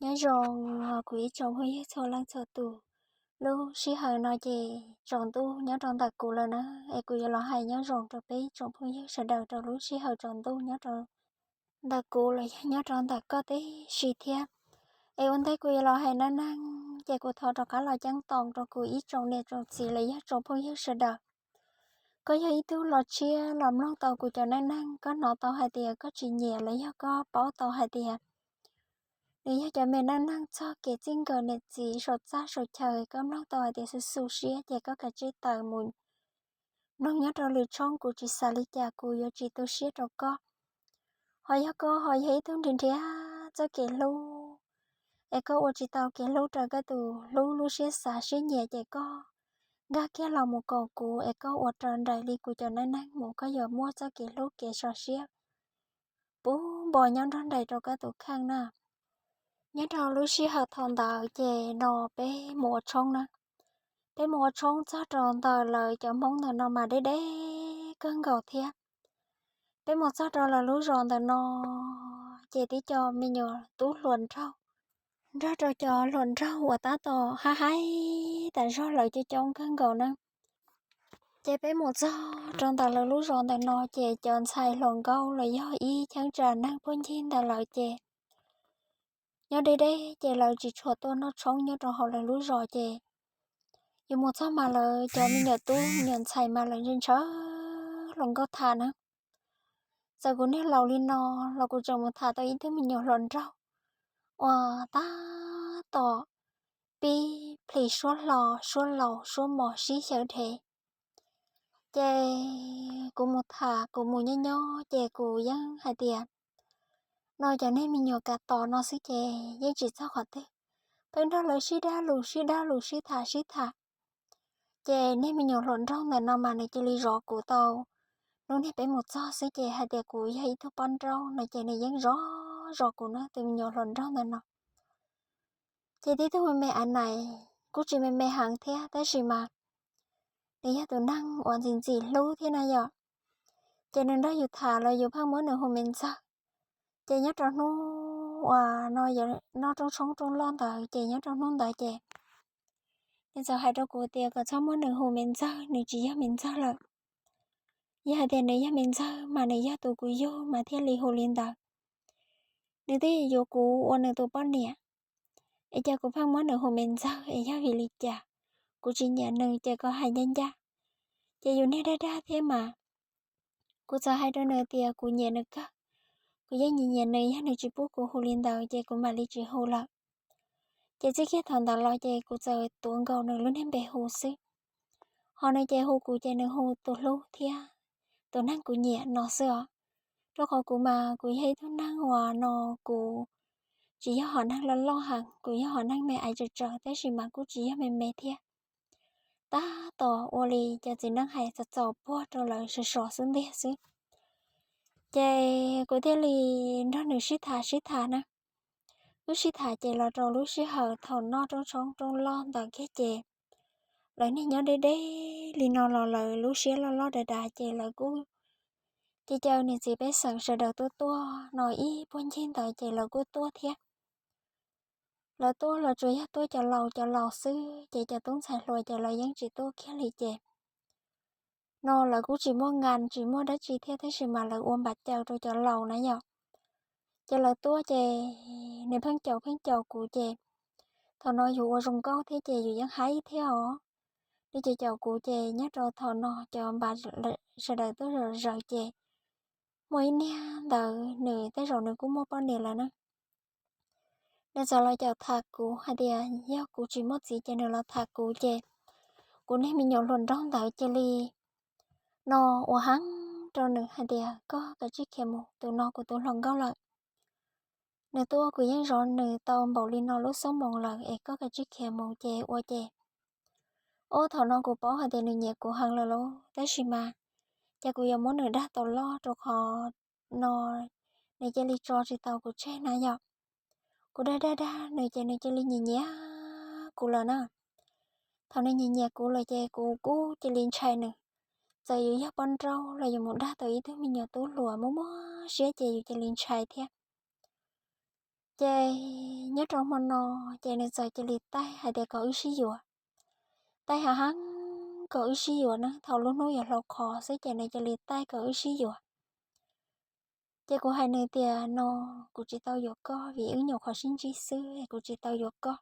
Nyob zoo kuv ib tsoom phooj ywg txhua leej txhua tus. Lub sij hawm no ces tsaus ntuj nyob rau ntawm kuv lawm na, es kuv yuav los hais nyob zoo rau peb tsoom phooj ywg sawv daws rau lub sij hawm tsaus ntuj nyob rau ntawm kuv los yog nyob rau ntawm koj tib si thiab. Es ua ntej kuv yuav los hais dab neeg ces kuv thov rov qab los ceeb toom rau kuv ib tsoom niam tsoom txiv los yog tsoom phooj ywg sawv daws. Koj yog ib tug los tshiab los mloog tau kuv cov dab neeg, koj hnov tau hais tias koj tsis nyiam los yog koj paub tau hais tias nws yog cov me dab neeg txog kev txij nkawm niam txiv saum txaj saum chaw, koj mloog tau hais tias xu xu siab ces koj kav tsij tawm mus mloog nyob rau lwm tshooj. Kuv tsis xav li cas, kuv yuav tsis tu siab rau koj. Ho yog koj ho yog ib tug nrhiav nrhiav txoj kev hlub, es koj ua tsis tau kev hlub raws koj tus hlub lub siab xav siab nyiam ces koj nkag kiag los mus koom kuv es koj ua raws nraim li kuv cov dab neeg mus, koj yuav muaj txoj kev hlub kev so siab puv npo nyob nrog nraim rau koj tus kheej na. Nyob rau lub sij hawm thaum ntawd ces no peb mus ua tshoob na. Peb mus ua tshoob txog rau ntawm lawv cov Hmoob ntawm no mas deb deb kawg nkaus thiab. Peb mus txog rau lawv lub zos ntawm no ces tib co me nyuam tub hluas nraug nrog rau cov hluas nraug uas tab tom hab haib tas zog lawv coob coob kawg nkaus na. Ces peb mus txog rau ntawm lawv lub zos ntawm no ces cov ntxhais hluas nkauj los yog ib cheeb tsam neeg puag ncig ntawm lawv ces nyob deb deb ces lawv tsis tshua tuaj noj tshoob nyob rau hauv lawv lub zos ces yus mus txog mas lawv cov me nyuam tub me nyuam ntxhais mas lawv ntshaw hluas nkauj tham na. Txawm kuv niag laus li no los kuv tseem mus tham tau ib tug me nyuam hluas nraug uas tab tom pib plhis suab hlo suab laus suab mos sib xyaw dhev. Ces kuv mus tham kuv mus nyob nyob ces kuv yeej hais tias no cov niag me nyuam kav tos no xwb ces yeej tsis txog qhov twg, pheej nrog lawv sib dab lus sib dab lus sib tham sib tham. Ces niag me nyuam hluas nraug ntawm no mas nws cia li zov kuv tau. Hnub niag peb mus txog xwb ces hais tias kuv yog ib tug poj nraug no ces nws yeej zov zov kuv na, tus me nyuam hluas nraug ntawm no. Ces tib tug me me aiv nais kuj tsis me me heev thiab tab sis mas nws yog tus neeg uas ntxim ntxim hlub thiab na yom. Ces nws nrog yus tham los yus pheej muab nws hu me ntxawg. Ces nyob rau hnub uas no noj rooj tshoob rooj loj ntawd ces nyob rau hnub ntawd ces nws txawm hais rau kuv tias kom txhob muab nws hu me ntxawg, nws tsis yog me ntxawg lawm. Yog hais tias nws yog me ntxawg mas nws yog tus kuv yug mas thiaj li hu li ntawd. Nws twb yuav kuv ua nws tus poj niam, es cas kuv pheej muab nws hu me ntxawg es yog vim li cas? Kuv tsis nyiam nws ces koj hais ncaj ncaj. Ces yus niag dag dag thiab mas. Kuv txawm hais rau nws tias kuv nyiam nws kawg, kuv yeej nyiam nyiam nws, yog nws tsis pub kuv hu li ntawd ces kuv mam li tsis hu lawm. Ces txij kiag thaum ntawd los ces kuv txawm tuav nkaus nws lub niag npe hu xwb. Ho nws ces hu kuv ces nws hu tus hlub thiab tus neeg kuv nyiam no xwb os. Rau qhov kuv mas kuv yog ib tug neeg uas no kuv tsis yog hom neeg loj loj heev, kuv yog hom neeg me aiv tsawv tsawv tab sis mas kuj tsis yog me me thiab. Tab tom ua li cov txiv neej hais txaus txaus puag rau lawv sov sov xub ntiag xwb. Ces kuv thiaj li nrog nws sib tham sib tham na. Wb sib tham ces los rau lub sij hawm thaum noj rooj tshoob rooj loj ntawd kiag ces lawv niag nyob deb deb li no los lawv lub siab loj loj dav dav ces lawv kuj ces caw niam txiv pej xeem sawv daws tuaj tuaj no ib puag ncig ntawd ces lawv kuj tuaj thiab. Lawv tuaj los tsuas yog tuaj cov laus cov laus xwb ces cov tub ntxhais hluas ces lawv yeej tsis tuaj kiag li ces no lawv kuj tsis muaj nkas tsis muaj dab tsi thiab tab sis mas lawv ua npav caw rau cov laus na yom. Ces lawv tuaj ces nws pheej caum pheej caum kuv ces thaum no yus ua zoo nkauj thiab ces yus yeej haib thiab os. Nws ces caum kuv ces nyob rau thaum no cov npav sawv daws tuaj zom zaws ces muaj ib niag ntawd nws tej zaum nws kuj muaj poj niam lawm na. Nws txawm los caum tham kuv hais tias yog kuv tsis muaj txiv ces nws los tham kuv ces kuv niag me nyuam hluas nraug ntawd cia li no ua heev rau nws hais tias koj kav tsij khiav mus, tus no kuv tus hluas nkauj lawm. Nws tuaj kuv yeej zov nws tau npaum li no lub xoob moos lawm es koj kav tsij khiav mus ces ua ces ob thaum no kuv paub hais tias nws nyiam kuv heev lawm lauj tab sis mas ces kuv yuav muab nws dag tau loj rau qhov no nws cia li tso tsis tau kuv tseg na yom. Kuv dag dag dag nws ces nws cia li nyiam nyiam kuv lawm na. Thaum nws nyiam nyiam kuv lawm ces kuv kuj cia li ntshai nws. Txawm yus yog poj nraug los yus mus dag tau ib tug me nyuam tub hluas muaj muaj siab ces yus cia li ntshai thiab. Ces nyob rau hmo no ces nws txawm cia li taij hais tias kom wb sib yuav. Taij hav heev kom wb sib yuav na, thaum lub hnub yuav hlob qhov xwb ces nws cia li taij kom wb sib yuav. Ces kuv hais nws tias no, kuv tsis tau yuav koj vim wb nyuam qhuav sib ntsib xwb, kuv tsis tau yuav koj.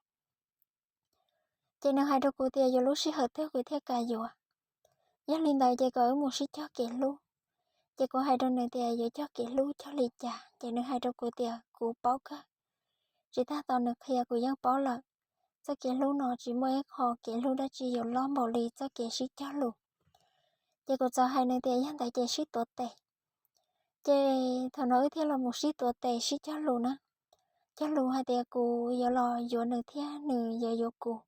Ces nws hais rau kuv tias yuav lub sij hawm twg kuv thiaj kam yuav. Yog li ntawd ces kom wb mus sib cog kev hlub. Ces kuv hais rau nws tias yuav cog kev hlub cog li cas? Ces nws hais rau kuv tias kuv paub kawg, tsis tas tos nws qhia kuv yeej paub lawm. Txoj kev hlub no tsis muaj ib qho kev hlub dab tsi yuav loj npaum li txoj kev sib cog lus. Ces kuv txawm hais nws tias yog ntawd ces sib tuav tes. Ces thaum no wb thiaj los mus sib tuav tes sib cog lus na, cog lus hais tias kuv yuav los yuav nws thiab nws yuav yuav kuv.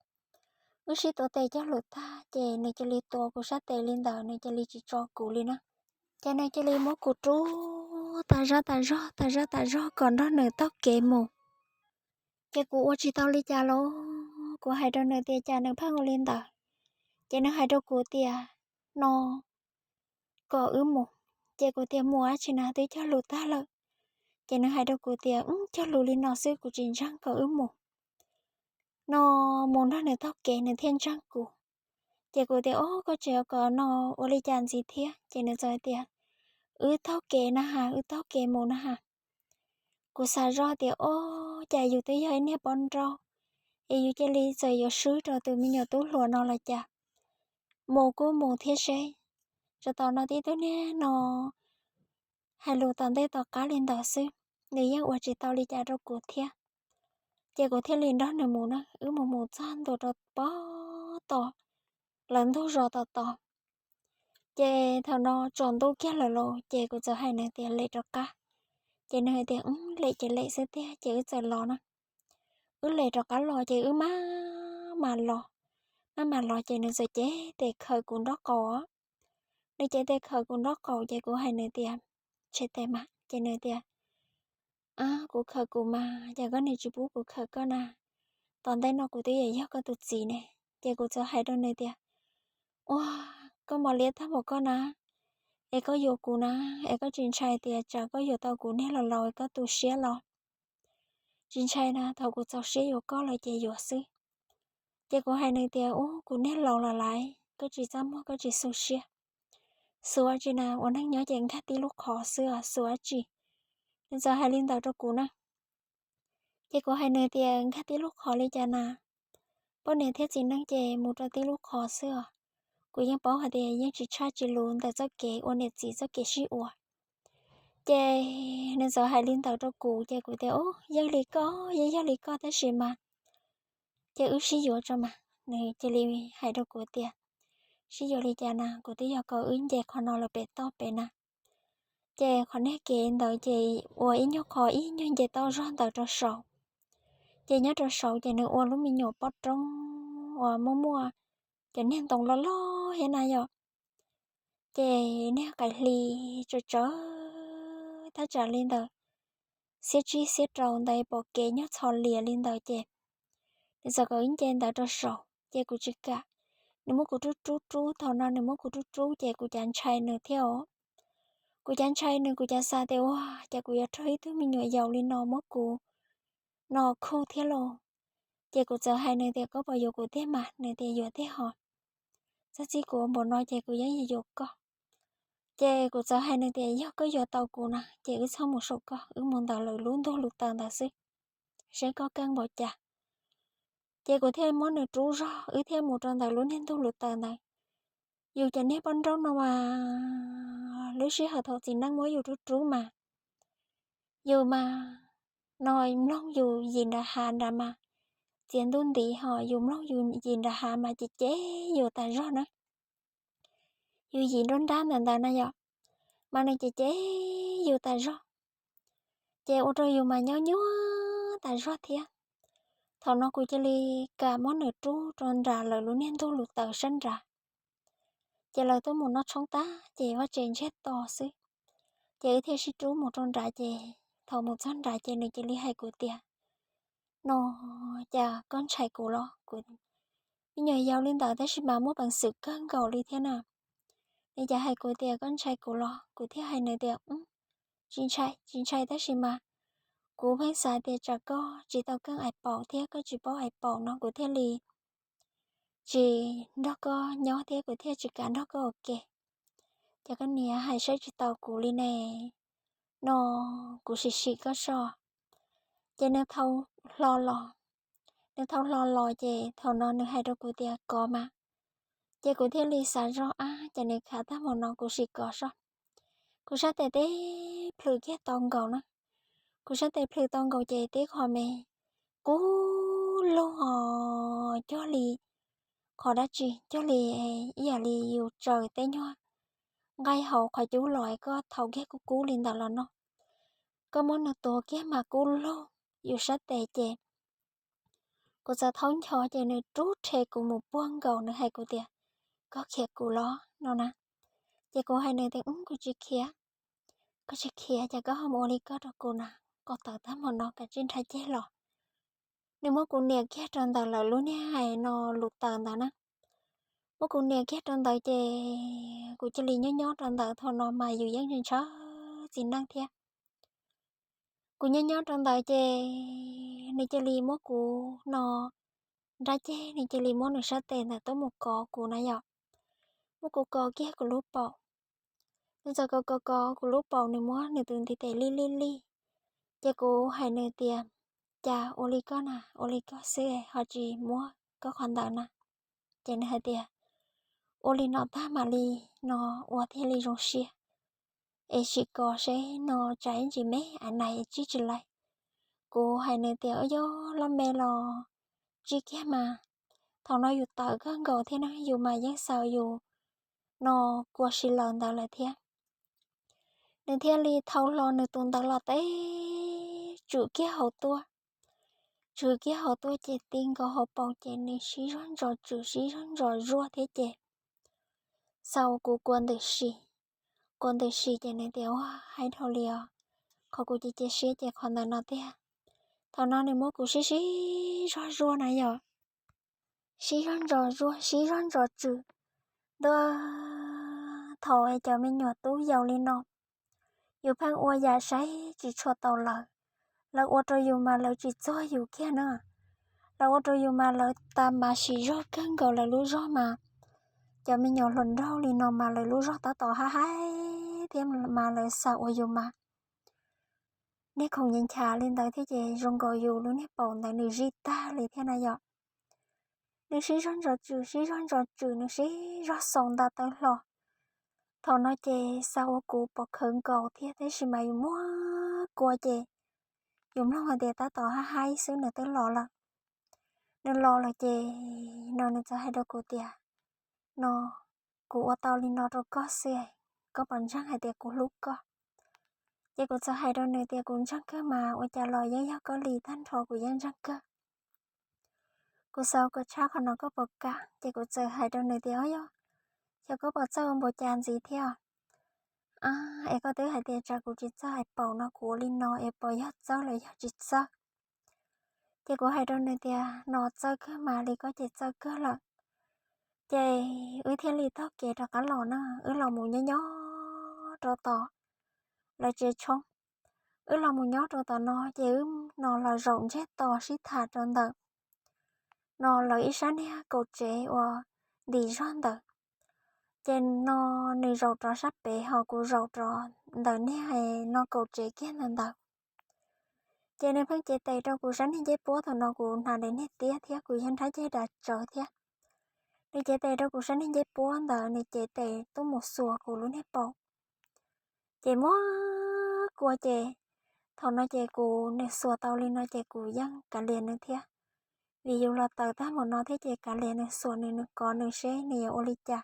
Wb sib tuav tes cog lus tag ces nws cia li tuav kuv sab tes li ntawd, nws cia li tsis tso kuv li na. Ces nws cia li muab kuv rub tas zaj tas zog tas zaj tas zog kom nrog nws taug kev mus. Ces kuv ua tsis tau li cas los kuv hais rau nws tias cas nws pheej ua li ntawd. Ces nws hais rau kuv tias no, kom wb mus. Ces kuv tias mus dab tsi na, twb cog lus tag lawm. Ces nws hais rau kuv tias cog lus li no xwb kuv tsis ntseeg, kom wb mus. No mus nrog nws taug kev nws thiaj ntseeg kuv. Ces kuv tias o, koj tseem yuav kom no ua li cas ntxiv thiab? Ces nws txawm tias wb taug kev na has, wb taug kev mus na has. Kuv xav zoj tias o, cas yus twb yog ib niag poj nrauj es yus cia li txawm yuav swb rau tus me nyuam tub hluas no los cas. Mus kuj mus thiab seb. Tso tom no tib tug niag no hais lus tom ntej tom qab li ntawd xwb, nws yeej ua tsis tau li cas rau kuv thiab. Ces kuv thiaj li nrog nws mus na, wb mus mus txog ntua rau pob tom lawv ntug zos tom tod. Ces thaum no tsaus ntuj kiag lawm los ces kuv txawm hais nws tias lem rov qab. Ces nws hais tias lem ces lem xwb tiag, ces wb txawm los na. Wb lem rov qab los ces wb maj mam los, maj mam los ces nws txawm cev tes khawm kuv nraub qaum. Nws cev tes khawm kuv nraub qaum ces kuv hais nws tias tshem tes mas, ces nws tias kuv khawm kuv mas, cas koj niam tsis pub kuv khawm koj na? Tom ntej no kuv twb yog koj tus txiv ne. Ces kuv txawm hais rau nws tias ua, koj mos liab tag npaum koj na, es koj yuav kuv na, es koj tsis ntshai tias tsam koj yuav tau kuv niag laus laus es koj tu siab los? Tsis ntshai na, thaum kuv txaus siab yuav koj lawm ces yuav xwb. Ces kuv hais nws tias u, kuv niag laus los lawm, koj tsis txaj muag koj tsis xu siab. Xus dab tsi na, ua neej nyob ces nkag tib lub qhov xwb, xus dab tsi? Nws txawm hais li ntawd rau kuv na. Ces kuv hais nws tias nkag tib lub qhov li cas na, poj niam thiab txiv neej ces mus rau tib lub qhov xwb os. Kuv yeej paub hais tias yeej tsis tshaj tsis lus ntawm txoj kev ua niam txiv txoj kev sib ua. Ces nws txawm hais li ntawd rau kuv ces kuv tias u, yeej li koj, yeej yog li koj tab sis mas ces wb sib yuav tso mas. Nws cia li hais rau kuv tias sib yuav li cas na, kuv twb yog kom wb nce qhov no lawm pem toj pem na. Ces qhov niag kev ntawd ces ua ib nyuag qho ib nyuag nce toj zog ntawd rau saud. Ces nyob rau saud ces nws ua lub me nyuam pob roob uas muaj muaj cov niag ntoo loj loj thiab na yom. Ces niag qaim hli tsawv tsawv thaj tsam li ntawd xiab tsib xiab rau ntawd pom kev nyob txhos lias li ntawd ces nws txawm kom wb nce ntawd rau saud ces kuv tsis kam. Nws muab kuv rub rub rub, thaum no nws muab kuv rub rub ces kuv cav ntshai nws thiab os. Kuv cav ntshai nws, kuv cav xav tias ua cas kuv yuav raug ib tug me nyuam yaus li no muab kuv no khuj thiab lauj. Ces kuv txawm hais nws tias koj puas yuav kuv tiag mas? Nws tias yuav tiag hos, txog txij kuv ua npaum no ces kuv yeej yuav yuav koj. Ces kuv txawm hais nws tias yog koj yuav tau kuv na ces wb txhob mus saum koj, wb mus ntawm lawv lub ntug lus taws ntawd xwb, seb koj keej npaum cas. Ces kuv thiaj muab nws rub zog, wb thiaj mus rau ntawm lub niag ntug lus taws ntawd. Yus cov niag poj nrauj no mas lub sij hawm thaum txiv neej muab yus rub rub mas yus mas no mloog yus yim nram hav nrad mas, txiav ntuj ntiv ho yus mloog yus yim nram hav mas ces cem yus tas zog na. Yus yim nruab nrab ntawm ntawd na yom, mas nws ces cem yus tas zog. Ces ua rau yus mas nyob nyuaj tas zog thiab. Thaum no kuv cia li kam muab nws rub rau nram lawv lub niag ntug lus taws sab nrad. Ces lawv tuaj mus noj tshoob tag ces vaj tsev ntsiag to xwb. Ces wb thiaj sib rub mus rau nrad ces thaum mus txog nrad ces nws cia li hais kuv tias no, cas koj ntshai kuv los? Kuv me nyuam yaus li ntawd tab sis mas muaj peev xwm kawg nkaus li thiab na. Nws cas hais kuv tias koj ntshai kuv los? Kuv thiaj hais nws tias tsis ntshai, tsis ntshai tab sis mas Kuv pheej xav tias tsam koj tsis tau keej ais paum thiab koj tsis paub ais paum no kuv thiaj li tsis nrog koj nyob thiab kuv thiaj tsis kam nrog koj ua ke. Ces koj niam hais saib tsis tau kuv li ne, no kuv sim sim koj so. Ces nws thau hlo los, nws thau hlo los ces thaum no nws hais rau kuv tias kov mas. Ces kuv thiaj li xav zoj ab ces nws khav tag mus no kuv sim kov so. Kuv sab tes teb plhws kiag tau nkaus na, kuv sab tes plhws tau nkaus ces tib qho me kub lug os, cuag li qhov dab tsi, cuag li ib yam li yus tsaws tej nyuag nqaij hauv qhov cub los koj thau kiag kub kub li ntawd los no. Koj muab nws tuav kiag mas kub lug yus sab tes ces kuv txawm thaub ncho ces nws rub rhe kuv mus puag nkaus, nws hais kuv tias koj khiav kuv los no na. Ces kuv hais nws tias kuv tsis khiav. Koj tsis khiav ces koj ho mus ua li koj rau kuv na, koj tawm tag mus no kav tsij nrhab ceg los. Nws muab kuv nias kiag rau ntawm lawv lub niag hais no lus taws ntawd na. Muab kuv nias kiag rau ntawd ces kuv cia li nyob nyob rau ntawd, thaum no mas yus yeej ntshaw txiv neej thiab. Kuv nyob nyob rau ntawd ces nws cia li muab kuv no nrab ceg, nws cia li muab nws sab tes ntawd tuaj mus kov kuv na yom. Muab kuv kov kiag kuv lub paum. Nws txawm kov kov kov kuv lub paum, nws muab nws tus ntiv tes lij lij lij. Ces kuv hais nws tias cas ua li koj na, ua li koj xwb ho tsis muab koj qhov ntawd na. Ces nws hais tias ua li no tag mam li no ua thiaj li zoo siab, es sim kov seb no tsam ib ntsis me ais nais tsij tsis laib. Kuv hais nws tias yog loj me los tsij kiag mas, thaum no yus tawv kawg nkaus thiab na, yus mas yeej xav yus no kua si laws ntawd lawm thiab. Nws thiaj li thau hlo nws tus ntawd los teb tswm kiag hauv tuaj. Tswm kiag hauv tuaj ces ti nkaus hauv paus ces nws sib zog ntsos tswm sib zog ntsos zuaj thiab ces xaus kuv kua ntws si. Kua ntws si ces nws tias ua haib dhau li os, qhov kuv cia cia siab ces qhov ntawd no tiag. Thaum no nws muab kuv sib sib zog zuaj na yom, sib zog ntsos zuaj sib zog ntsos tswm. Ntua thaum es cov me nyuam tub yau li no, yus pheej ua yam saib tsis tshua tau lawv, lawv ua rau yus mas lawv tsis txuag yus kiag na. Lawv ua rau yus mas lawv tas mas sim zog kawg nkaus lawv lub zog mas. Cov me nyuam hluas nraug li no mas lawv lub zog tab tom hab haib thiab mas lawv xav ua yus mas niag khoom nyiav nchav li ntawd thiab ces zoo nkaus yus lub niag paum ntawd nws zij tag li thiab na yom. Nws sib zog ntsos tswm sib zog ntsos tswm nws sib zog xaus nta taw hlo. Thaum no ces xav ua kuv pom khawv nkaus thiab tab sis mas yus muab kua ces yus mloog hais tias tab tom hab haib xwb nws twb los lawm. Nws los lawm ces no nws txawm hais rau kuv tias no kuv ua tau li no rau koj xwb, koj puas ntseeg hais tias kuv hlub koj? Ces kuv txawm hais rau nws tias kuv ntseeg kawg mas, ua cas los yeej yog koj li tag nrho kuv yeej ntseeg kawg. Kuv xav kom tshab qhov no koj puas kam? Ces kuv txawm hais rau nws tias yog, yog koj puas txawj ua npaum cas ntxiv thiab? Es koj twb hais tias tsam kuv tsis txawj hais paum no kuv ua li no es puas yog txawj los yog tsis txawj? Ces kuv hais rau nws tias no txawj kawg mas, li koj ces txawj kawg lawm. Ces wb thiaj li taug kev rov qab los na, wb los mus nyob nyob rau tom lawv tsev tshoob. Wb los mus nyob rau tom no ces wb no los zaum ntsej tos sib tham rau ntawm no lawv ib sab niag kaum tsev uas ntim zog ntawd. Ces no nws zaum rov sab pem ho kuv zaum rov ntawm niag no kaum tsev kiag ntawd ntawd. Ces nws pheej cev tes rau kuv sab niag ncej puab, thaum no kuv hnav daim niag tiab thiab kuv yog nrab ceg dav tsawv thiab. Nws cev tes rau kuv sab niag ncej puab ntawd, nws cev tes tuaj mus xuas kuv lub niag paum. Ces muab kua ces thaum no ces kuv, nws xuas tau li no ces kuv yeej kav liam nws thiab. Vim yus los tawm tag mus no thiab ces kav liam nws xuas nws, nws kov nws seb nws yuav ua li cas.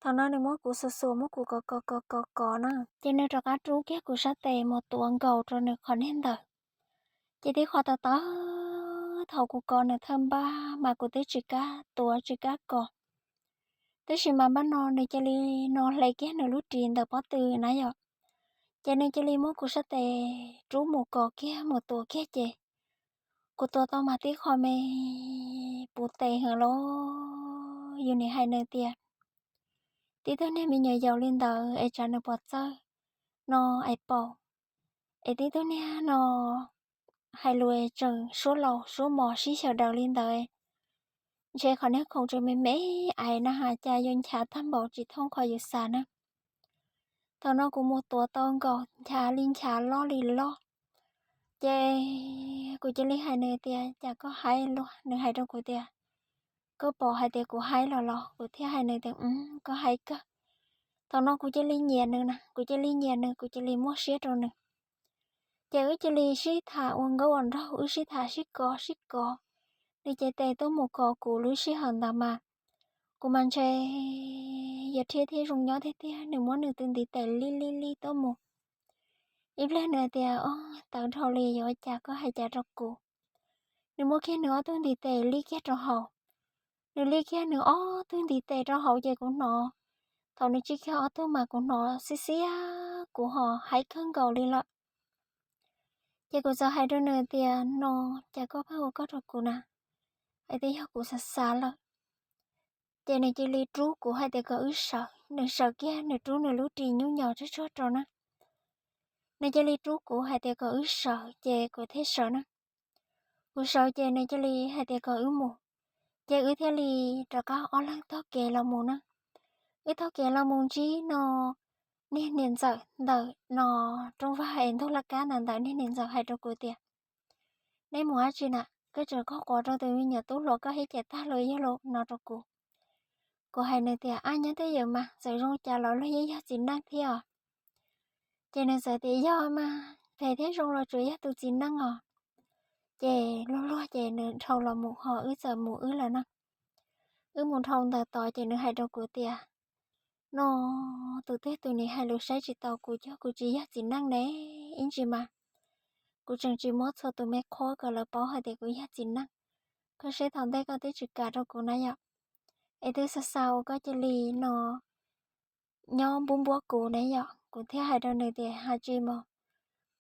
Thaum no nws muab kuv xuas xuas, muab kuv kov kov kov kov kov na, ces nws rov qab rub kiag kuv sab tes mus tuav nkaus rau nws qhov niag ntawd. Ces tib qho tawv tawv, thaum kuv kov nws thawj npaj mas kuv twb tsis kam tuav tsis kam kov. Tab sis mas npaj no nws cia li no hle kiag nws lub ris ntawm pob tw na yom. Ces nws cia li muab kuv sab tes rub mus kov kiag mus tuav kiag ces kuv tuav tau mas tib qho me puv tes heev los yus nim hais nws tias tib tug niag me nyuam yaus li ntawd es tsam nws puas txawj no ais paum. Es tib tug niag no hais lus tseem suab laus suab mos sib xyaw daws li ntawd, ntshe qhov niag khoom tseem me me ais na has cas yuav nchav tag npaum tsis thooj qhov yus xav na. Thaum no kuv mus tuav tau nkaus nchav li nchav loj li loj, ces kuv cia li hais nws tias, cas koj haib luaj? Nws hais rau kuv tias, koj pom hais tias kuv haib los los? Kuv thiaj hais nws tias, koj haib kawg. Thaum no kuv cia li nyiam nws na, kuv cia li nyiam nws, kuv cia li muab siab rau nws. Ces wb cia li sib tham ua nkauj ua nraug, wb sib tham sib kov sib kov. Nws ces tes tuaj mus kov kuv lub sij hawm ntawd mas kuv mas ntshe yog thiab thiab zoo nyob tiag tiag, nws muab nws tus ntiv tes li li li tuaj mus. Ib pliag nws tias, o, tawv dhau li, yuav ua cas koj hais cas rau kuv. Nws muab kiag nws ob tug ntiv tes li kiag rau hauv. Nws li kiag nws ob tug ntiv tes rau hauv ces kuv hnov, thaum nws tsis kiag ob tug mas kuv hnov xiab xiab kuv ho haib kawg nkaus li lawm. Ces kuv txawm hais rau nws tias, no, cas koj pheej ua koj rau kuv na, es twb yog kuv xav xav lawm. Ces nws cia li rub kuv hais tias kom wb sawv, nws sawv kiag nws rub nws lub ris nyuj nyos tsuag tsuag rau na. Nws cia li rub kuv hais tias kom wb sawv ces kuv thiaj sawv na. Kuv sawv ces nws cia li hais tias kom wb mus, ces wb thiaj li rov qab ob leeg taug kev los mus na. Wb taug kev los mus ntsib no niag niam ntxawm ntawm no rooj vag es ntug laj kab ntawd, ntawm niag niam ntxawm hais rau kuv tias, neb mus dab tsi na? Koj tseem koj quav rau tus me nyuam tub hluas koj thiab ces tag los yog los no rau kuv. Kuv hais nws tias, ab, nyob twj ywm mas txawm zoo cas los luag yeej yog txiv neej thiab os. Ces nws txawm tias, yog mas, phem thiab zoo los tsuas yog tus txiv neej os. Ces luag luag ces nws dhau los mus ho wb txawm mus wb lawm na. Wb mus dhau ntawm tod ces nws hais rau kuv tias, no, tus twg tus nim hais lus saib tsis taus kuv, cog kuv tsis yog txiv neej ne, ib ntsis mas kuv tseem tsis muab txhua tus me qhuab kom lawv paub hais tias kuv yog txiv neej. Koj saib thaum ntej koj twb tsis kam rau kuv na yom, es twb xa xa ua koj cia li no nyob npuab npuab kuv ne yom. Kuv thiaj hais rau nws tias, ha tsi mas,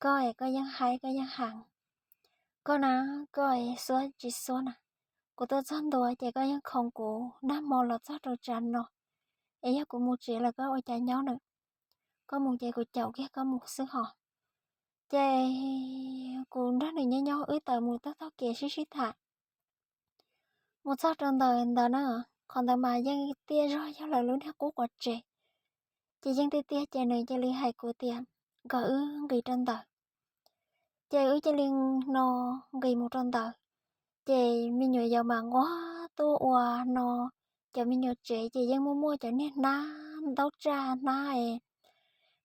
koj es koj yeej haib koj yeej heev, koj na, koj es xuab tsis xuab na. Kuv tuaj txog ntua ces koj yeej khoom kuv nag hmo los txog rau tsam no, es yog kuv mus tsev lawm koj ua cas nyob na? Koj mus ces kuv caum kiag koj mus xwb hos. Ces kuv nrog nws nyob nyob wb tawm mus taug taug kev sib sib tham. Mus txog rau ntawm ntawd na, qhov ntawd mas yeej tiaj zog yog lawv lub niag qub quav tsev. Ces yeej tiaj tiaj ces nws cia li hais kuv tias kom wb nqis rau ntawd. Ces wb cia li no nqis mus rau ntawd. Ces me nyuam yaus mas nquag tuaj ua no, cov me nyuam tsev ces yeej muaj muaj cov niag hnab ntaub tsaj hnab,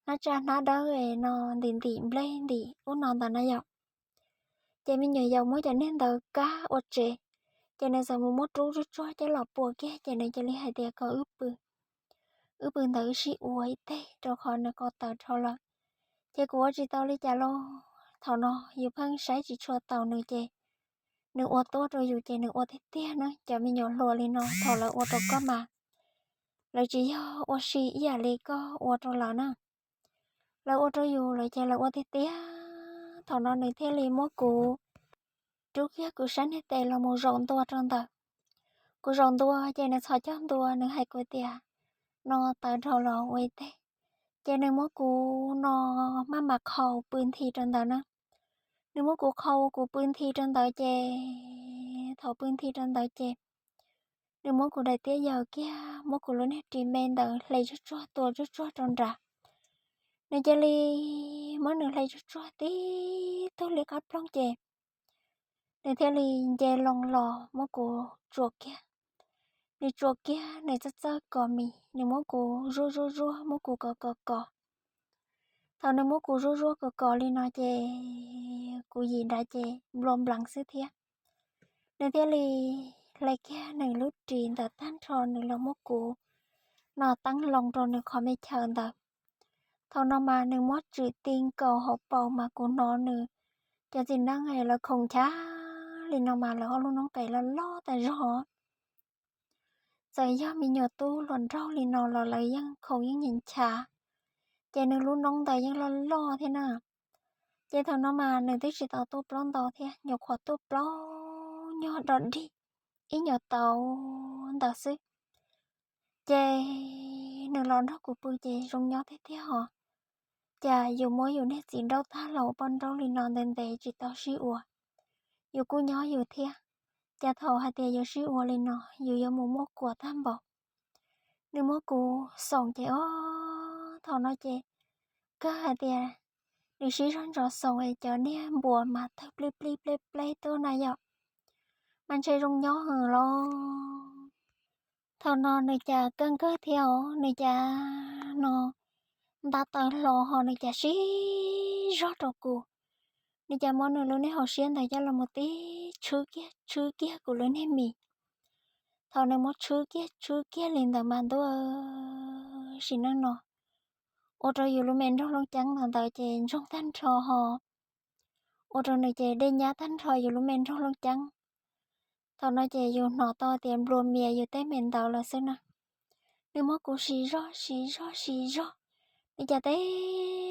hnab tsaj hnab dawb no ntim ntim nplej ntim ub no ntawd na yom. Ces me nyuam yaus muab cov niag ntawd kab ua tsev, ces nws txawm mus muab rub tsuag tsuag coj los pua kiag ces nws cia li hais tias kom wb pw, wb pw ntawd wb sib ua ib teg rau qhov nws ko taw dhau lawm. Ces kuv ua tsis tau li cas lauj, thaum no yus pheej saib tsis tshua taus nws ces nws ua tuaj rau yus ces nws ua tiag tiag na. Cov me nyuam hluas li no thaum lawv ua rau koj mas lawv tsis yog ua si ib yam li koj ua rau lawv na. Lawv ua rau yus lawv ces lawv ua tiag tiag. Thaum no nws thiaj li muab kuv rub kiag kuv sab niag tes los mus zaum ntua rau ntawd. Kuv zaum ntua ces nws txhos caug ntua nws hais kuv tias, no tawv dhau los ua ib teg. Ces nws muab kuv no maj mam qhau pw nthi rau ntawd na. Nws muab kuv qhau kuv pw nthi rau ntawd ces thaum pw nthi rau ntawd ces nws muab kuv daim tiab yaws kiag muab kuv lub niag ris me ntawd hle tsuag tsuag tua tsuag tsuag rau nrad. Nws cia li muab nws hle tsuag tsuag tib tug liab qab ploog ces nws thiaj li nce loo los muab kuv tsuas kiag. Nws tsuas kiag nws txawj txawj kos mis, nws muab kuv zuaj zuaj zuaj muab kuv kos kos kos. Thaum nws muab kuv zuaj zuaj kos kos li no ces kuv yim nrad ces nplua npleev xwb thiab. Nws thiaj li hle kiag nws lub ris ntawd tag nrho nws los muab kuv no teeb loo rau nws qhov me chaw ntawd. Thaum no mas nws muab tswm ti nkaus hauv paus mas kuv hnov nws cov txiv neej lawv khoom nchav li no mas lawv ob lub noob qes loj loj tas zog. Txawm yog me nyuam tub hluas nraug li no los lawv yeej khoom yeej nyiam nchav, ces nws lub noob ntawd yeej loj loj thiab na. Ces thaum no mas nws twb tsis tau tuaj plaub ntau thiab, nyuam qhuav tuaj plaub nyuag dog dig ib nyuag tau ntawd xwb. Ces nws los nrog kuv pw ces zoo nyob tiag tiag hos. cas yus muab yus niag txiv nrauj tag los ua poj nrauj li no ntev ntev tsis tau sib ua, yus kuj nyob yus thiab, cas thaum hais tias yuav sib ua li no yus yuav mus muaj kuas tag npaum. Nws muab kuv xoom ces ob thaum no ces kawg hais tias nws sib zog ntso xoom es cov niag npuas mas tawg plij plij pleb pleb tuaj na yom, mas ntshe zoo nyob heev los. Thaum no nws cas kawg kawg thiab os, nws cas no nta taws hlo ho nws cas sib zog rau kuv. Nws cas muab nws lub niag hauv siab ntawd coj los mus tib tshwb kiag tshwb kiag kuv lub niag mis. Thaum nws muab tshwb kiag tshwb kiag li ntawd mas ntuj, sim neej no ua rau yus lub me nroog Looj Ceeb ntawd ces ntsoog tag nrho ho ua rau nws ces dej nyab tag nrho yus lub me nroog Looj Ceeb. Thaum no ces yus hnov tau tias nplua mias yus tej me ntawd lawm xwb na. Nws muab kuv siv zog siv zog siv zog, nws cas teb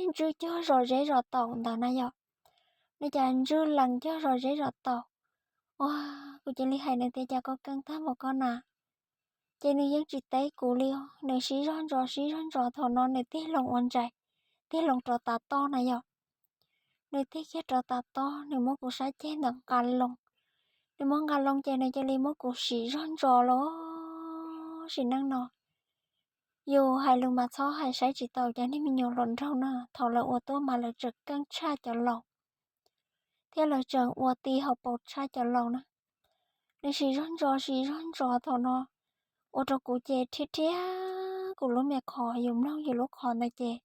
ntswj cog zos zeb zos taum ntawd na yom, nws cas ntswj lees cog zos zeb zos taum. Ua, kuv cia li hais nws tias cas koj keej tag npaum koj na. Ces nws yeej tsis teb kuv li os, nws sib zog ntso sib zog ntso thaum no nws tig loo ua ntsais, tig loo rov tav toj na yom. Nws tig kiag rov tav toj nws muab kuv sab ceg ntawd nqa loo. Nws muab nqa loo ces nws cia li muab kuv siv zog ntso los sim neej no. Yus hais lus mas txhob hais saib tsis taus cov niag me nyuam hluas nraug na, thaum lawv ua tuaj mas lawv tseem keej tshaj cov laus, thiab lawv tseem ua ti hauv paus tshaj cov laus na. Nws siv zog ntso siv zog ntso thaum no ua rau kuv ces rhiab rhiab kuv lub me qhov, yus mloog yus lub qhov ntawd ces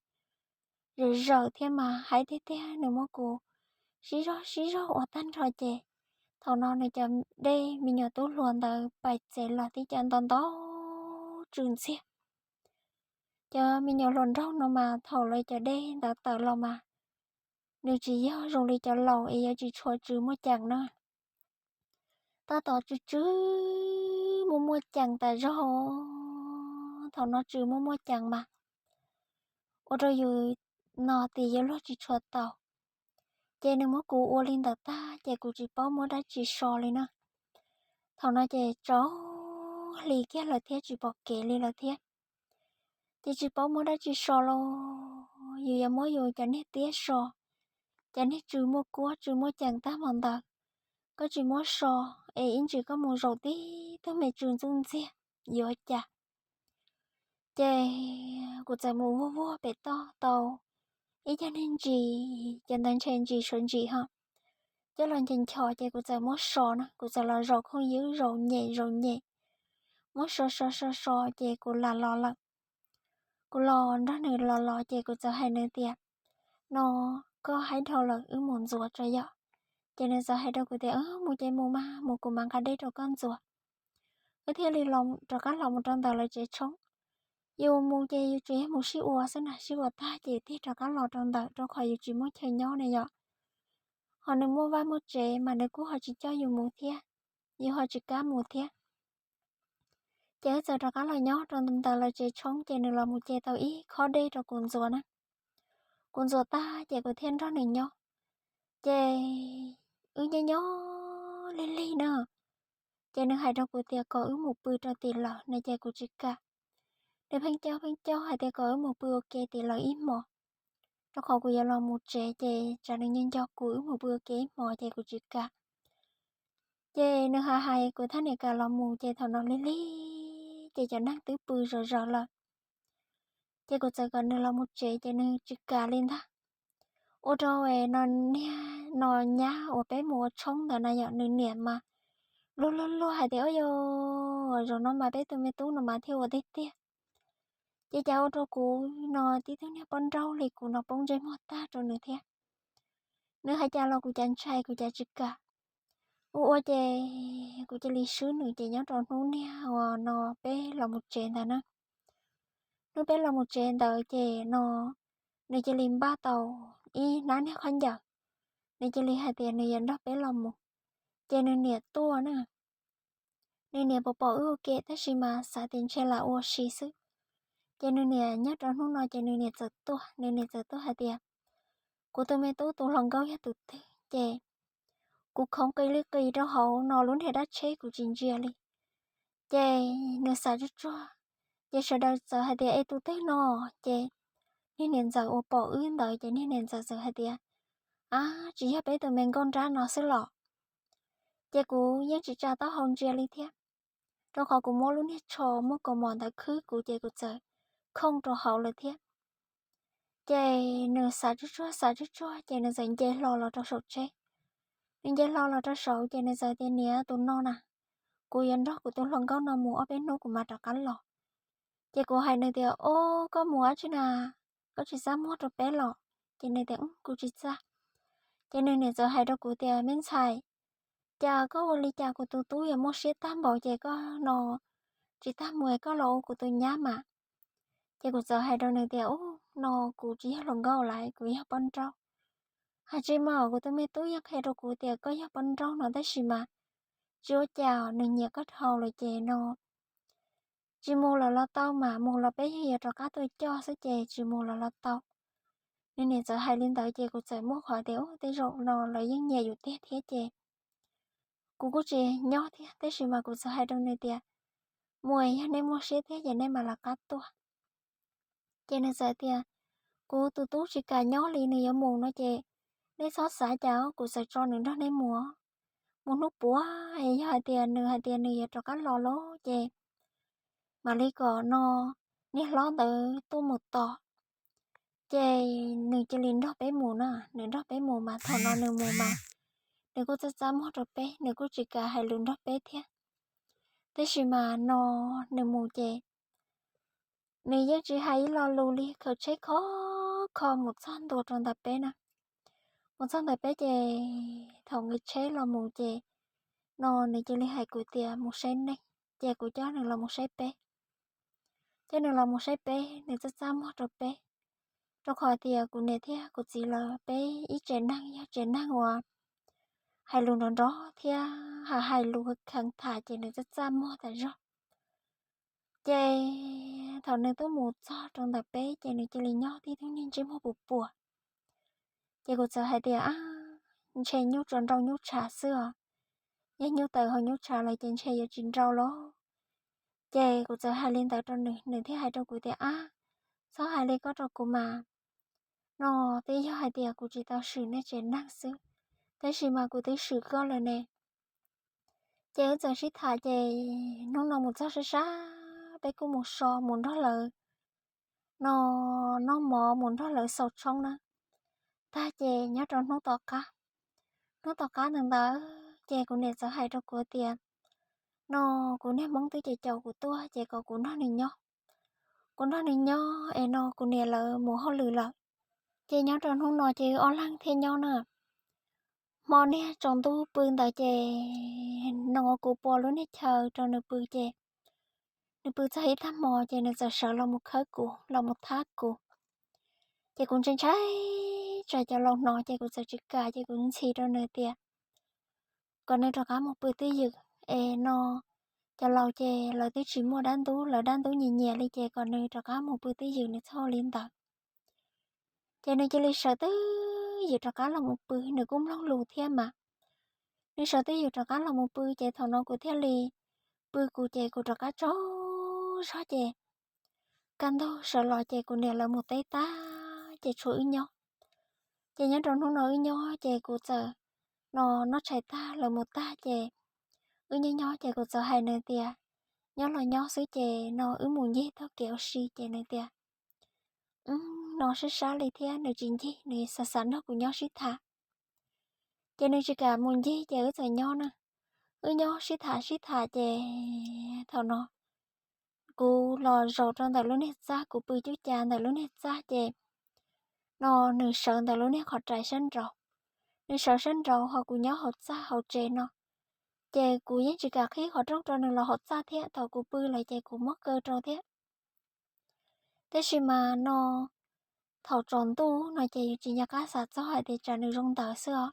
zawm zawm thiab mas haib tiag tiag. Nws muab kuv sib zog sib zog ua tag nrho ces thaum no nws cov dej me nyuam tub hluas ntawd pais txev los tib co nto nto tsw ntxiag. Cov me nyuam hluas nraug no mas thaum lawv cov dej ntawd tawm los mas nws tsis yog zoo li cov laus es yuav tsis tshua tsw muaj ceem na. Tab tom tsw tsw muaj muaj ceem tas zog, thaum no tsw muaj muaj ceem mas ua rau yus no tias yuav luag tsis tshua tau. Ces nws muab kuv ua li ntawd tag ces kuv tsis paub muab dab tsi so li na. Thaum no ces tsaus hli kiag lawm thiab tsis pom kev li lawm thiab. Ces tsis paub muab dab tsi so los yus yuav muab yus cov niag tiab so, cov niag tsw muaj kuab tsw muaj ceem tag npaum ntawd, koj tsis muab so es ib ntsis koj mus zaum tib tug me tsw ntxuj ntxiag yuav cas. Ces kuv txawm mus vuag vuag pem toj tau ib co niag ntsis, cov ntawd ntshe ntsis suav ntsis ho, coj los nchos nchos ces kuv txawm muab so na, kuv txawm los zaum khooj ywb zaum nyem zaum nyem, muab so so so so ces kuv lam los lawm. Kuv los nrog nws los los ces kuv txawm hais nws tias, no, koj haib dhau lawm wb mus ntxuav tso yom. Ces nws txawm hais rau kuv tias, mus ces mus mas, mus kuv mam nqa dej rau koj ntxuav. Wb thiaj li rov qab los mus rau ntawm lawv tsev tshoob. Yus mus ces yus tsuas yog mus sib ua xwb na, sib ua tag ces tig rov qab los rau ntawm, rau qhov yus tsis muaj chaw nyob na yom. Ho nws muaj vaj muaj tsev mas nws kuj ho tsis coj yus mus thiab, yus ho tsis kam mus thiab. Ces wb txawm rov qab los nyob rau ntawm lawv tsev tshoob ces nws los mus ce tau ib khob dej rau kuv ntxuav na. Kuv ntxuav tag ces kuv thiaj nrog nws nyob. Ces wb nyob nyob lig lig na, ces nws hais rau kuv tias kom wb mus pw rau tim lawm no ces kuv tsis kam. Nws pheej coj pheej coj hais tias kom wb mus pw ua ke tim lawv ib hmos, rau qhov kuv yuav los mus tsev ces tsam nws nco nco kuv wb mus pw ua ke ib hmos ces kuv tsis kam. Ces nws hais hais kuv thiaj niam kam los mus ces thaum no lig lig ces cov neeg twb pw zom zaws lawm. Ces kuv txawm kom nws los mus tsev ces nws tsis kam li ntag. Ua rau no niag no nyab uas peb mus ua tshoob ntawd na yom, nws niam mas luag luag luag hais tias, ua yog zaum no mas peb tus me tub no mas thiaj ua tiag tiag. Ces cas ua rau kuv no tib tug niag poj nrauj li kuv no poob ntsej muag tag rau nws thiab. Nws hais cas los kuv cas ntshai kuv cas tsis kam. Ua ua ces kuv cia li swb nws ces nyob rau hnub niag uas no peb los mus tsev ntawd na. Hnub peb los mus tsev ntawd ces no nws cia li npaj tau ib hnab niag khaub ncaws, nws cia li hais tias nws yuav nrog peb los mus. Ces nws niam tuaj na, nws niam pom pom wb ua ke tab sis mas xav tias ntshe lam ua si xwb. Ces nws niam nyob rau hnub no ces nws niam txawm tuaj, nws niam txawm tuaj hais tias, kuv tus me tub tus hluas nkauj yog tus twg ces kuv khoov qis li qis rau hauv no lub niag dab tsheb kuv tsis ntsia li. Ces nws xav tsuag tsuag, ces sawv daws txawm hais tias, es tus twg no? Ces niag niam ntxawm uas pom wb ntawd ces niag niam ntxawm txawm hais tias, Ab, tsis yog peb tus me nkauj nrab no xwb los? Ces kuv yeej tsis tsa taub hau ntsia li thiab, rau qhov kuv muab lub niag tsho muaj kaus mom ntawd khwb kuv ces kuv txawm khooj rau hauv lawm thiab. Ces nws xav tsuj tsuag xav tsuj tsuag ces nws txawm nce hlo los rau saum tsheb. Nws nce hlo los rau saum ces nws txawm tias, Niam, tus no na, kuv yuav nrog kuv tus hluas nkauj no mus ob peb hnub kuv mam rov qab los. Ces kuv hais nws tias, Ob, koj mus dab tsi na? Koj tsis txaj muag rau peb los? Ces nws tias, Kuv tsis txaj. Ces nws niam txawm hais rau kuv tias, Me ntxhais, cas koj ua li cas kuv tus tub yuav muaj siab tag npaum ces koj no tsis tag mus es koj los ua kuv tus nyab mas? Ces kuv txawm hais rau nws tias, Ub, no kuv tsis yog hluas nkauj lawm, kuv yog poj nrauj. Hais tsis mas kuv tus me tub yeej qhia rau kuv tias koj yog poj nrauj no tab sis mas tsis ua cas, nws nyiam koj dhau lawm ces no tsis mus lawm los tau mas, mus los peb yeej yuav rov qab tuaj coj xwb ces tsis mus lawm los tau. Nws niam txawm hais li ntawd ces kuv txawm muaj qhov tias, Ub, tej zaum no lawv yeej nyiam yus tiag thiab ces kuv kuj tsis nyob thiab, tab sis mas kuv txawm hais rau nws tias, Mus, yog nej muaj siab thiab ces nej mam lawv qab tuaj. Ces nws txawm tias, Kuv tus tub tsis kam nyob li, nws yuav mus no ces nej txhob xav cas, kuv txawm tso nws nrog nej mus. Mus hnub puav es yog hais tias nws hais tias nws yuav rov qab los lawm ces mam li kom no niag hlob ntawd tuaj mus tos. Ces nws cia li nrog peb mus na, nws nrog peb mus mas thaum no nws mus mas nws kuj txaj txaj muag rau peb, nws kuj tsis kam hais lus nrog peb thiab. Tab sis mas no nws mus ces nws yeej tsis hais ib lo lus li, khaws tsheb khov kho mus txog ntua rau ntawm peb na. Mus txog ntawm peb ces thaum nqis tsheb los mus ces no nws cia li hais kuv tias mus saib neeg, ces kuv coj nws los mus saib peb. Coj nws los mus saib peb, nws txaj txaj muag rau peb, rau qhov tias kuv niam thiab kuv txiv lawv peb ib tsev neeg yog tsev neeg uas hais lus nrov nrov thiab hais lus kheev tham ces nws txaj txaj muag tas zog. Ces thaum nws tuaj mus txog rau ntawm peb ces nws cia li nyob tib tug niag ntsej muag puas puas. Ces kuv txawm hais tias, Ab, ntshe nyuj tsuas nrau nyuj tshav xwb os, yog nyuj tawm hauv nyuj tshav lawm ces ntshe yuav tsis nrau los. Ces kuv txawm hais li ntawd rau nws, nws thiaj hais rau kuv tias, Ab, txhob hais li koj rau kuv mas, no twb yog hais tias kuv tsis tau swm nej tsev neeg xwb, tab sis mas kuv twb swm koj lawm ne. Ces wb txawm sib tham ces hnub no mus txog sab sab peb kuj mus so mus nrog lawv no noj mov mus nrog lawv xaus tshoob na. Tag ces nyob rau hnub tom qab, hnub tom qab ntawd ntawd ces kuv niam txawm hais rau kuv tias, no kuv niag hmoob twb ces caum kuv tuaj ces kom kuv nrog nws nyob, kuv nrog nws nyob es no kuv niam lawv mus hauj lwm lawm. Ces nyob rau hnub no ces wb ob leeg thiaj nyob na. Hmo niag tsaus ntuj pw ntawd ces no kuv pua lub niag chaw rau nws pw ces nws pw txog ib tag hmo ces nws txawm sawv los mus khawb kuv los mus thab kuv. Ces kuv ntshai ntshai tsam cov laus hnov ces kuv txawm tsis kam ces kuv ntxhi rau nws tias kom nws rov qab mus pw twj ywm es no cov laus ces lawv twb tsis muaj dab ntub, lawv dab ntub nyias nyias li ces kom nws rov qab mus pw twj ywm, nws txhob ua li ntawd. Ces nws cia li sawv twj ywm rov qab los mus pw, nws kuj mloog lus thiab mas. Nws sawv twj ywm rov qab los mus pw ces thaum no kuv thiaj li pw kuv ces kuv rov qab tsaug zog ces kaj ntug sawv los ces kuv niam lawv mus teb tag ces tshuav wb nyob. Ces nyob rau hnub no wb nyob ces kuv txawm no noj tshais tag lawv mus tag ces wb nyob nyob ces kuv txawm hais nws tias, nyob los nyob xwb ces no wb mus ncig taug kev ua si. Ces nws tias, no sab sab li thiab nws tsis ncig, nws xav xav nrog kuv nyob sib tham. Ces nws tsis kam mus ncig ces wb txawm nyob na. Wb nyob sib tham sib tham ces thaum no kuv los zaum rau ntawm lub niag txaj, kuv pw cub cav ntawm lub niag txaj ces no nws sawv ntawm lub niag qhov rais sab nraud. Nws sawv sab nraud ho kuv nyob hauv txaj hauv tsev no. Ces kuv yeej tsis kam qhib qhov rooj rau nws los hauv txaj thiab, thaum kuv pw lawm ces kuv muab kaw rau thiab. Tab sis mas no thaum tsaus ntuj no ces yus tsis nco qab xav txog hais tias tsam nws zoo ntawd xwb os.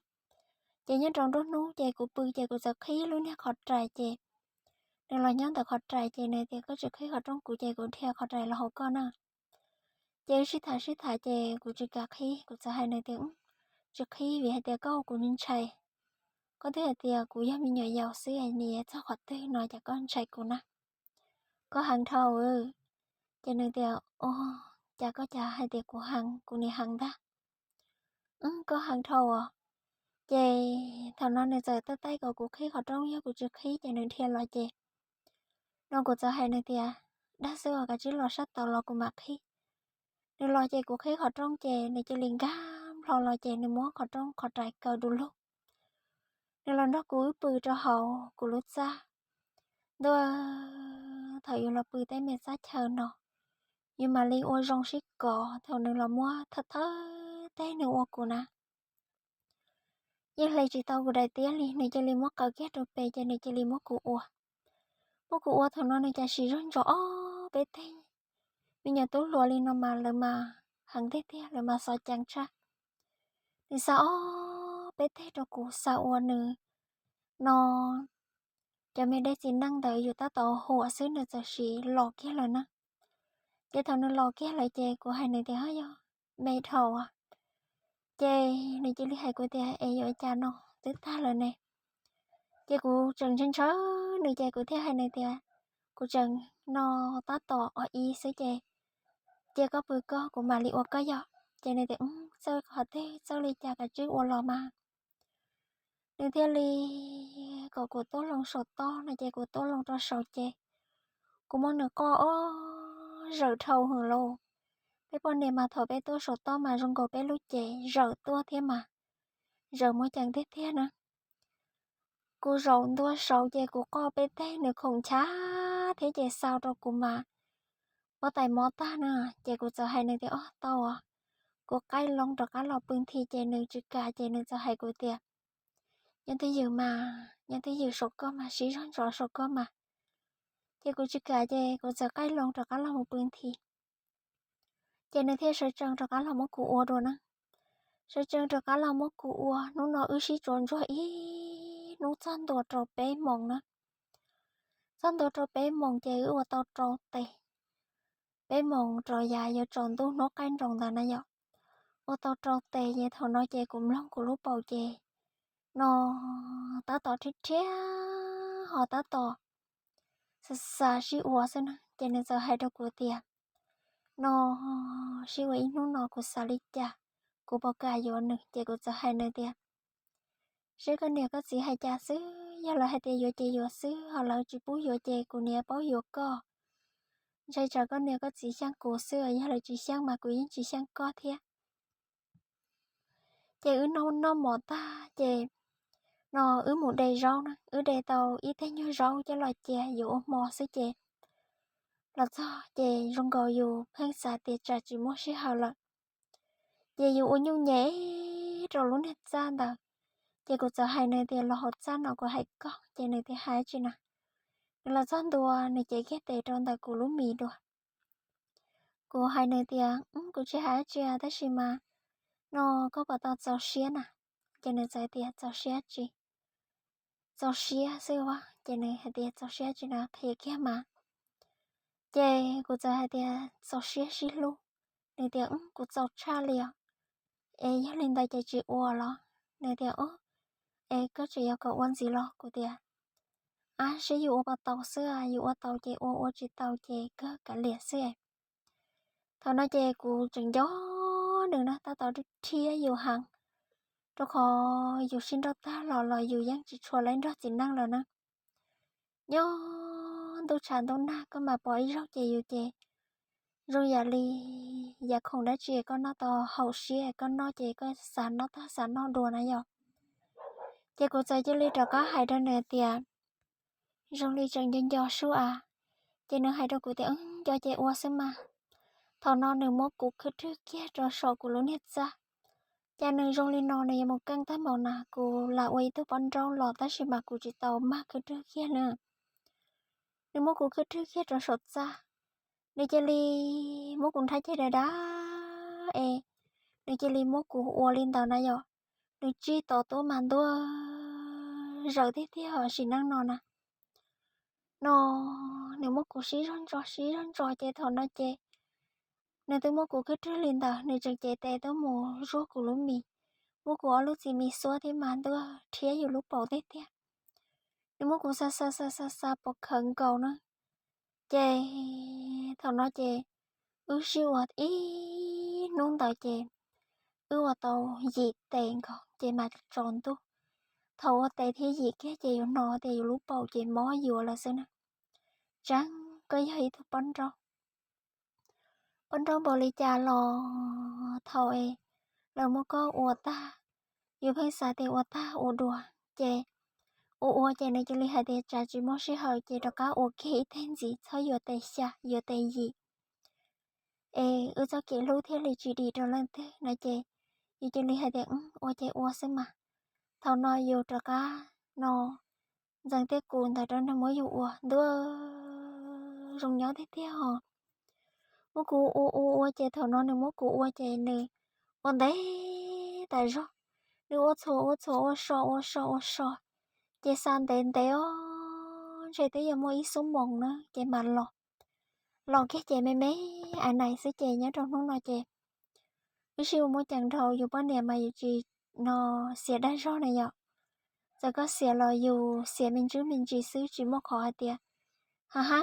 Ces nyob rau nruab hnub ces kuv pw ces kuv txawm qhib lub niag qhov rais ces nws los nyob ntawm qhov rais ces nws tias, koj tsis qhib qhov rooj kuv ces kuv dhia qhov rais los hauv koj na. Ces wb sib tham sib tham ces kuv tsis kam qhib, kuv txawm hais nws tias, tsis qhib vim hais tias koj ua kuv ntshai. Koj twb hais tias kuv yog me nyuam yaus xwb, nim txog qhov twg no ces koj ntshai kuv na, koj heev dhau. Ces nws tias, o, cas koj cas hais tias kuv heev, kuv niam heev ntag. Koj heev dhau os. Ces thaum no nws txawm taij taij kom kuv qhib qhov rooj, yog kuv tsis qhib ces nws dhia los ces, no kuv txawm hais nws tias, dag xwb os, kav tsij los sab tod los kuv mam qhib. Nws los ces kuv qhib qhov rooj ces nws cia li nkag nplho los ces nws muab qhov rooj qhov rais kaw du lug. Nws los nrog kuv wb pw rau hauv kuv lub txaj. Ntuj, thaum yus los pw tej me txaj chaw no, yus mam li ua zoo sib kov. Thaum nws los muab thawj thawj teg nws ua kuv na, yeej hle tsis tau kuv daim tiab li, nws cia li muab qaws kiag rau pem ces nws cia li muab kuv ua. Muab kuv ua thaum no nws cas siv zog ntsos ob peb teg. Me nyuam tub hluas li no mas lawv mas heev tiag tiag, lawv mas xov ceev tshaj. Nws xa ob peb teg rau kuv, xa ua nws no, cov me dej txiv neej ntawd yus tab tom huam xwb nws txawm siv los kiag lawm na. Ces thaum nws los kiag lawm ces kuv hais nws tias, yog me dhau. Ces nws cia li hais kuv tias, es yuav cas no twb tag lawm ne. Ces kuv tseem ntshaw ntshaw nws ces kuv thiaj hais nws tias, kuv tseem no tab tom os ib xwb ces cia koj pw koj, kuv mam li ua koj yog. Ces nws tias, txawj qhov twg txawj li cas kav tsij ua los mas. Nws thiaj li kom kuv tuaj loo saum toj no ces kuv tuaj loo rau saud ces kuv muab nws qoj ob zawm dhau hwv lauj. Peb poj niam mas thaum peb tuaj saum toj mas zoo nkaus peb lub cev zawm tuaj thiab mas zawm muaj ceem tiag tiag na. Kuv zaum ntua saud ces kuv qoj peb teg nws khoom nchav thiab ces xau rau kuv mas pob tais mob tag na. Ces kuv txawm hais nws tias, ob tau os, kuv qaij loo rov qab los pw nthi. Ces nws tsis kam ces nws txawm hais kuv tias, nyob twj ywm mas, nyob twj ywm saum koj mas, siv zog ntsos saum koj mas. Ces kuv tsis kam ces kuv txawm qaij loo rov qab los mus pw nthi. Ces nws thiaj sawv tsees rov qab los muab kuv ua dua na. Sawv tsees rov qab los muab kuv ua, hnub no wb sib tsuas ntsuag ib hnub txog ntua rau peb moos na. Txog ntua rau peb moos ces wb ua tau rau tes. Peb moos rau yav yuav tsaus ntuj hnub qaij nroos ntawd na yom. Ua tau rau tes ces thaum no ces kuv mloog kuv lub paum ces no tab tom rhiab rhiab ho tab tom xav xav sib ua xwb na. Ces nws txawm hais rau kuv tias, no sib ua ib hnub no kuv xav li cas, kuv puas kam yuav nws. Ces kuv txawm hais nws tias, seb koj niam koj txiv hais cas xwb, yog lawv hais tias yuav ces yuav xwb, ho lawv tsis pub yuav ces kuv niam paub yuav koj. Ntshai tsam koj niam koj txiv xyeej kuv xwb, yog lawv tsis xyeej mas kuv yeej tsis xyeej koj thiab. Ces wb noj noj mov tag ces no wb mus de zaub na, wb de tau ib teg nyuag zaub coj los cia yus ua hmo xwb ces los txog ces zoo nkaus yus pheej xav tias tsam tsis muaj sij hawm lawm. Ces yus ua nyuj nyem rau lub niag txaj ntawd. Ces kuv txawm hais nws tias los hauv txaj no kuv hais koj, ces nws tias hais tsi na. Nws los txog ntua nws cev kiag tes rau ntawm kuv lub mis dua. Kuv hais nws tias, kuv tsis hais tsi tab sis mas no koj puas tau txaus siab na? Ces nws txawm tias txaus siab tsi, txaus siab xwb a. Ces nws hais tias txaus siab tsi na, qhia kiag mas. Ces kuv txawm hais tias txaus siab sib hlub. Nws tias kuv txaus tshaj li os, es yog li ntawd ces tsis ua los? Nws tias es koj tseem yuav kom ua ntxiv los? Kuv tias ab, seb yus ua puas tau xwb, yus ua tau ces ua, ua tsis tau ces kawg kav liam xwb. Thaum no ces kuv tseem nco nws na, tab tom rhiab yus heev, rau qhov yus sib nrauj tag los los yus yeej tsis tshua laib nrog txiv neej lawm na. Nyob ntuj tshav ntuj nag koj mam pom ib zaug ces yus ces zoo yam li yam khoom dab tsi koj noj tau haum siab koj noj ces koj xav noj tag xav noj dua na yom. Ces kuv txawm cia li rov qab hais rau nws tias zoo li tseem nco nco sub a. Ces nws hais rau kuv tias nco ces ua xwb mas. Thaum no nws muab kuv khwb rwg kiag rau saum kuv lub niag txaj. Cas nws zoo li no nws yuav mus keej tag npaum na, kuv lam ua ib tug poj nrauj los tab sis mas kuv tsis tau mag khwb rwg kiag na. Nws muab kuv khwb rwg kiag rau saum txaj, nws cia li muab kuv nrhab ceg dav dav es nws cia li muab kuv ua li ntawd na yom. Nws tsij tom tuaj mas ntuj, zawm tiag tiag sim neej no na. No nws muab kuv sib zog ntso sib zog ntso ces thaum no ces nws twb muab kuv khwb rwg li ntawd nws tseem cev tes tuaj mus zuaj kuv lub mis, muab kuv ob lub txiv mis xuab thiab mas ntuj rhiab yus lub paum tiag tiag. Nws muab kuv xa xa xa xa xa pov khawv nkaus na. Ces thaum no ces Wb sib ua ib hnub ntawd ces wb ua tau yim tes nkaus ces mam tsaus ntuj. Thaum ua tes thiab yim kiag ces yus hnov tias yus lub paum ces mob yuav lawm xwb na. Tseeb koj yog ib tug poj nrauj, poj nrauj npaum li cas los thaum es lawv muab koj ua tag, yus pheej xav tias ua tag ua dua, ces ua ua ces nws cia li hais tias tsam tsis muaj sij hawm ces rov qab ua kiag ib teg ntxiv, txhob yuav tes xya, yuav tes yim. Es wb txoj kev hlub thiaj li tsis dim rau leej twg no ces yus cia li hais tias ua ces ua xwb mas. Thaum no yus rov qab no ntxeev tej kuv ntawd rau nws muab yus ua ntuj, zoo nyob tiag tiag ho. Muab kuv ua ua ua ces thaum no nws muab kuv ua ces nws ua ntev tas zog. Nws ua txhuam ua txhuam ua so ua so ua so, ces xa ntev ntev os, ntshe twb yuav muaj ib xuab moos na ces mam los. Los kiag ces me me ais nais xwb ces nyob rau hnub no ces wb sib ua muaj ceem dhau, yus poj niam mas yus tsis no xiam dag zog na yom. Txawm koj xiam los yus xiam me ntsis me ntsis xwb, tsis muaj qhov hais tias ha ha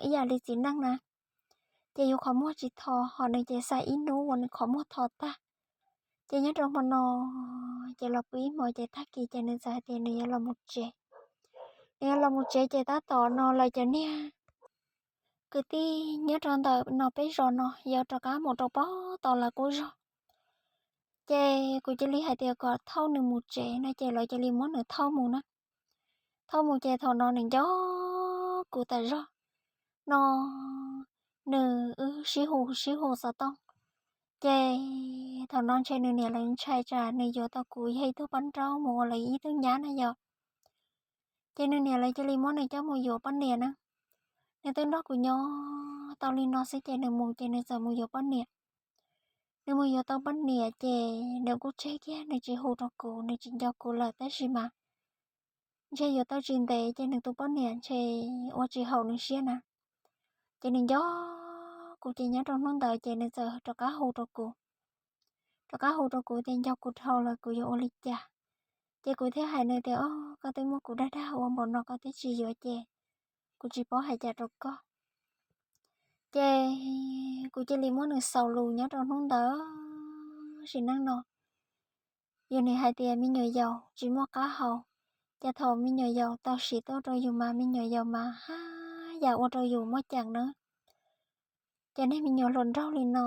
ib yam li txiv neej na. Ces yus qhov muag tsis tho, ho nws ces xa ib hnub uas nws qhov muag tho tag. Ces nyob rau hmo no ces los pw ib hmos ces tag kis ces nws txawm hais tias nws yuav los mus tsev. Nws yuav los mus tsev ces tab tom no lawv cov niag kwv tij nyob rau ntawm no peb zos no yuav rov qab mus rau pem tom lawv qub zos. Ces kuv cia li hais tias kom thauj nws mus tsev no ces lawv cia li muab nws thauj mus na. Thauj mus ces thaum no nws nco kuv tas zog no, nws wb sib hu sib hu xov tooj. Ces thaum no ntshe nws niam lawv ntshai tsam nws yuav tau kuv yog ib tug poj nrauj mus ua lawv ib tug nyab na yom. Ces nws niam lawv cia li muab nws coj mus yuav poj niam na. Nws twb nrog kuv nyob tau li no xwb ces nws mus ces nws txawm mus yuav poj niam. Nws mus yuav tau poj niam ces nws kuj tseg kiag, nws tsis hu rau kuv, nws tsis nco kuv lawm, tab sis mas ntshe yuav tau tsis ntev ces nws tus poj niam ntshe ua tsis haum nws siab na. Ces nws nco kuv ces nyob rau hnub ntawd ces nws txawm rov qab hu rau kuv. Rov qab hu rau kuv tias nco kuv dhau lawm kuv yuav ua li cas. Ces kuv thiaj hais nws tias o, koj twb muab kuv dag dag ua npaum no koj twb tsis yuav ces kuv tsis paub hais cas rau koj. Ces kuv cia li muab nws xaus lus nyob rau hnub ntawd. Sim neej no yus nim hais tias me nyuam yaus tsis muaj qab hau, ces thaum me nyuam yaus tau siv tuaj rau yus mas me nyuam yaus mas haj yam ua rau yus muaj ceem na. Ces niag me nyuam hluas nraug li no,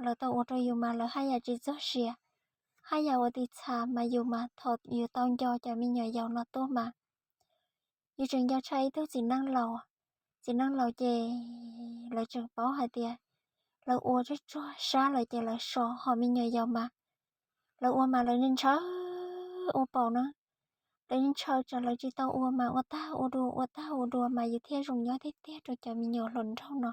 lawv tau ua rau yus mas lawv haj yam tsis txog sia, haj yam ua tiv txha mas yus mas thaum yus tau nco cov me nyuam yaus no tuaj mas yus tseem nco tshaj ib tug txiv neej laus. Txiv neej laus ces lawv tseem paub hais tias lawv ua tsuag tsuag sab lawm ces lawv so, ho me nyuam yaus mas lawv ua mas lawv ntshaw ua paum na. Lawv ntshaw tsam lawv tsis tau ua mas ua tag ua dua ua tag ua dua mas yus thiaj zoo nyob tiag tiag rau cov me nyuam hluas nraug no.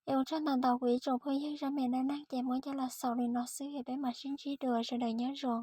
Es ua tsaug ntau ntau kuv ib tsoom phooj ywg, zaj me dab neeg ces muab coj los xaus li no xwb es peb mam sib ntsib dua, sawv daws nyob zoo.